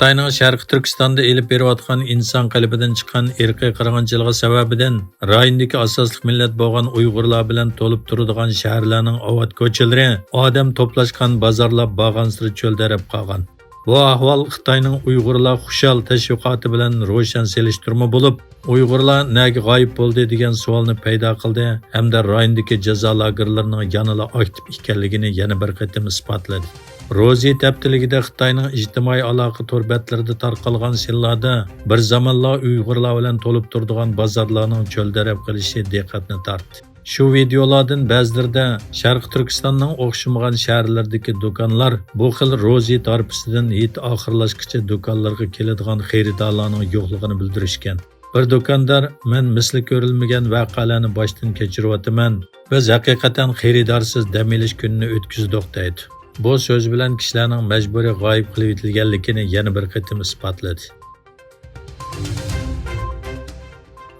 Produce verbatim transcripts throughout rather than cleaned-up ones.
خىتاينىڭ شەرقىي تۈركىستاندا ئېلىپ بېرىۋاتقان ئىنسان قېلىپىدىن چىققان ئىرقىي قىرغىنچىلىقى سەۋەبىدىن، رايوندىكى ئاساسلىق مىللەت بولغان ئۇيغۇرلار بىلەن تولۇپ تۇرىدىغان شەھەرلەرنىڭ ئاۋات كوچىلىرى، ئادەم توپلاشقان بازارلار بارغانسېرى چۆلدەرەپ قالغان. بۇ ئەھۋال خىتاينىڭ ئۇيغۇرلار خۇشال تەشۋىقاتى بىلەن روشەن سېلىشتۇرما بولۇپ، ئۇيغۇرلار نەگە غايىب بولدى دېگەن سوئالنى پەيدا قىلدى ھەمدە رايوندىكى جازا لاگېرلىرىنىڭ يەنىلا ئاكتىپ ئىكەنلىكىنى يەنە بىر قېتىم ئىسپاتلىدى. روزى ھەپتىلىكىدە خىتاينىڭ ئىجتىمائىي ئالاقە تور بەتلىرىدە تارقالغان سىنلاردا بىر زامانلار ئۇيغۇرلار بىلەن تولۇپ تۇرىدىغان بازارلارنىڭ چۆلدەرەپ قېلىشى دىققەتنى تارتتى. شۇ ۋىدېئولاردىن بەزىلىرىدە شەرقىي تۈركىستاننىڭ ئوخشىمىغان شەھەرلىرىدىكى دۇكانلار بۇ خىل روزى ھارپىسىدىن ھېيت ئاخىرلاشقىچە دۇكانلىرىغا كېلىدىغان خېرىدارلارنىڭ يوقلۇقىنى بىلدۈرۈشكەن. بىر دۇكاندار، مەن مىسلى كۆرۈلمىگەن ۋەقەلەرنى باشتىن كەچۈرۈۋاتىمەن. بىز ھەقىقەتەن خېرىدارسىز دەم ئېلىش كۈنىنى ئۆتكۈزدۇق، دەيدۇ. بۇ سۆز بىلەن كىشىلەرنىڭ مەجبۇرىي غايىب قىلىۋېتىلگەنلىكىنى يەنە بىر قېتىم ئىسپاتلىدى.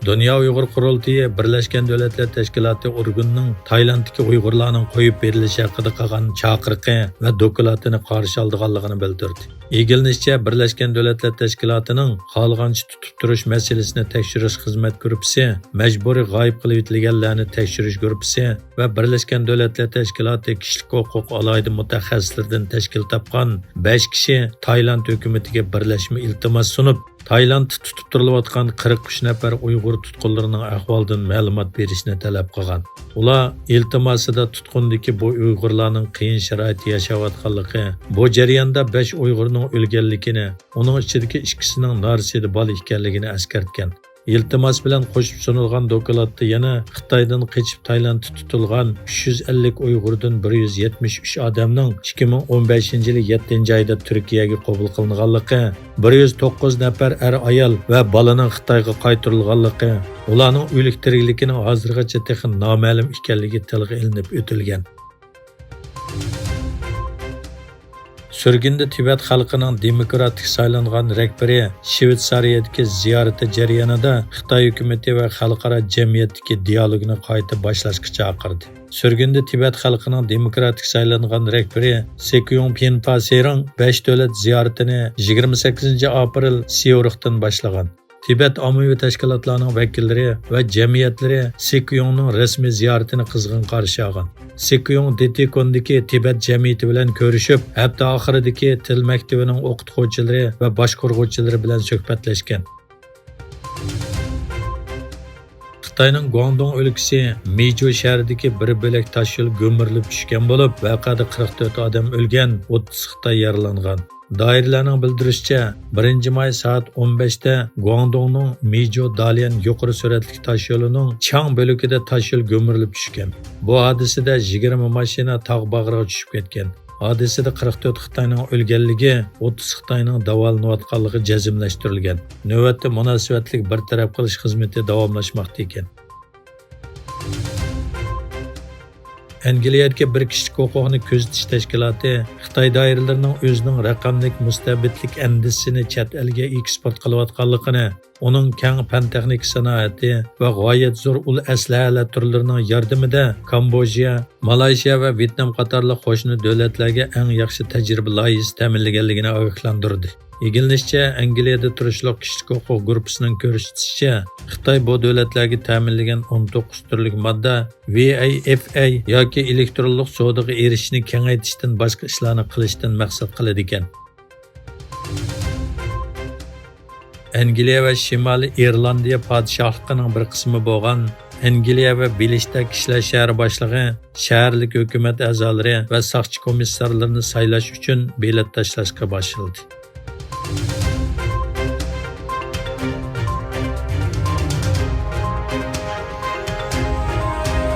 دۇنيا ئۇيغۇر قۇرۇلتىيى بىرلەشكەن دۆلەتلەر تەشكىلاتى ئورگىنىنىڭ تايلاندتىكى ئۇيغۇرلارنىڭ قويۇپ بېرىلىشى ھەققىدە قىلغان چاقىرىقى ۋە دوكلاتىنى قارشى ئالىدىغانلىقىنى بىلدۈردى. ئىگىلىنىشىچە، بىرلەشكەن دۆلەتلەر تەشكىلاتىنىڭ قالغانچە تۇتۇپ تۇرۇش مەسىلىسىنى تەكشۈرۈش خىزمەت گۇرۇپپىسى، مەجبۇرىي غايىب قىلىۋېتىلگەنلەرنى تەكشۈرۈش گۇرۇپپىسى ۋە بىرلەشكەن دۆلەتلەر تەشكىلاتى كىشىلىك ھوقۇق ئالاھىدە مۇتەخەسسىسلىرىدىن تەشكىل تاپقان بەش كىشى تايلاند ھۆكۈمىتىگە بىرلەشمە ئىلتىماس سۇنۇپ، تايلاندتا تۇتۇپ تۇرۇلۇۋاتقان قىرىق ئۈچ نەپەر ئۇيغۇر تۇتقۇنلىرىنىڭ ئەھۋالىدىن مەلۇمات بېرىشنى تەلەپ قىلغان. ئۇلار ئىلتىماسىدا تۇتقۇندىكى بۇ ئۇيغۇرلارنىڭ قىيىن شارائىتتا ياشاۋاتقانلىقى، بۇ جەرياندا بەش ئۇيغۇرنىڭ ئۆلگەنلىكىنى، ئۇنىڭ ئىچىدىكى ئىككىسىنىڭ نارسىدە بالا ئىكەنلىكىنى ئەسكەرتكەن. ئىلتىماس بىلەن قوشۇپ سۇنۇلغان دوكلاتتا يەنە خىتايدىن قېچىپ تايلاندتا تۇتۇلغان ئۈچ يۈز ئەللىك ئۇيغۇردىن بىر يۈز يەتمىش ئۈچ ئادەمنىڭ ئىككى مىڭ ئون بەشىنچى يىلى يەتتىنچى ئايدا تۈركىيەگە قوبۇل قىلىنغانلىقى، بىر يۈز توققۇز نەپەر ئەر-ئايال ۋە بالىنىڭ خىتايغا قايتۇرۇلغانلىقى، ئۇلارنىڭ ئۆلۈك-تىرىكلىكىنىڭ ھازىرغىچە تېخى نامەلۇم ئىكەنلىكى تىلغا ئېلىنىپ ئۆتۈلگەن. سۈرگۈندە تىبەت خەلقىنىڭ دېموكراتىك سايلانغان رەھبىرى شىۋېتسارىيەدىكى زىيارىتى جەريانىدا خىتاي ھۆكۈمىتى ۋە خەلقئارا جەمئىيەتتىكى دىيالوگنى قايتا باشلاشقا چاقىردى. سۈرگۈندە تىبەت خەلقىنىڭ دېموكراتىك سايلانغان رەھبىرى سېكيۇڭ پىنفا سېرىڭ بەش دۆلەت زىيارىتىنى يىگىرمە سەككىزىنچى ئاپرېل سيۇرىختىن باشلىغان. تىبەت ئاممىۋى تەشكىلاتلارنىڭ ۋەكىللىرى ۋە جەمئىيەتلىرى سېكيۇڭنىڭ رەسمىي زىيارىتىنى قىزغىن قارشى ئالغان. سېكيۇڭ دېتىكوندىكى تىبەت جەمئىيىتى بىلەن كۆرۈشۈپ، ھەپتە ئاخىرىدىكى تىل مەكتىۋىنىڭ ئوقۇتقۇچىلىرى ۋە باشقۇرغۇچىلىرى بىلەن سۆھبەتلەشكەن. خىتاينىڭ گۇاڭدۇڭ ئۆلكىسى مىجۇ شەھىرىدىكى بىر بۆلەك تاشيول گۈمۈرۈلۈپ چۈشكەن بولۇپ، ۋەقەدە قىرىق تۆت ئادەم ئۆلگەن، ئوتتۇز خىتاي يارىلانغان. دائىرىلەرنىڭ بىلدۈرۈشىچە، بىرىنچى ماي سائەت ئون بەشتە گۇاڭدۇڭنىڭ مىجۇ داليەن يۇقىرى سۈرئەتلىك تاشيولىنىڭ چاڭ بۆلىكىدە تاشيول گۈمۈرۈلۈپ چۈشكەن. بۇ ھادىسىدە يىگىرمە ماشىنا تاغ باغرىغا چۈشۈپ كەتكەن. ھادىسىدە قىرىق تۆت خىتاينىڭ ئۆلگەنلىكى، ئوتتۇز خىتاينىڭ داۋالىنىۋاتقانلىقى جەزملەشتۈرۈلگەن. نۆۋەتتە مۇناسىۋەتلىك بىر تەرەپ قىلىش خىزمىتى داۋاملاشماقتا ئىكەن. ئەنگلىيەدىكى بىر كىشىلىك ھوقۇقنى كۆزىتىش تەشكىلاتى خىتاي دائىرىلىرىنىڭ ئۆزىنىڭ رەقەملىك مۇستەبىتلىك ئەندىزىسىنى چەت ئەلگە ئېكسپورت قىلىۋاتقانلىقىنى، ئۇنىڭ كەڭ پەن-تېخنىكا سانائىتى ۋە غايەت زور ئۇل ئەسلىھەلەر تۈرلىرىنىڭ ياردىمىدە كامبودژا، مالايشىيا ۋە ۋيېتنام قاتارلىق قوشنا دۆلەتلەرگە ئەڭ ياخشى تەجرىبە لايىھىسى تەمىنلىگەنلىكىنى ئاگاھلاندۇردى. ئىگىلىنىشىچە، ئەنگلىيەدە تۇرۇشلۇق كىشىلىك ھوقۇق گۇرۇپپىسىنىڭ كۆرسىتىشىچە، خىتاي بۇ دۆلەتلەرگە تەمىنلىگەن ئون توققۇز تۈرلۈك ماددا ۋى ئاي ئېف ئاي ياكى ئېلېكترونلۇق سودىغا ئېرىشىشنى كېڭەيتىشتىن باشقا ئىشلارنى قىلىشتىن مەقسەت قىلىدىكەن. ئەنگلىيە ۋە شىمالىي ئىرلاندىيە پادىشاھلىقىنىڭ بىر قىسمى بولغان ئەنگلىيە ۋە بېلىشتا كىشىلەر شەھىرى باشلىقى، شەھەرلىك ھۆكۈمەت ئەزالىرى ۋە ساقچى كومىسسارلىرىنى سايلاش ئۈچۈن بېلەت تاشلاشقا باشلىدى.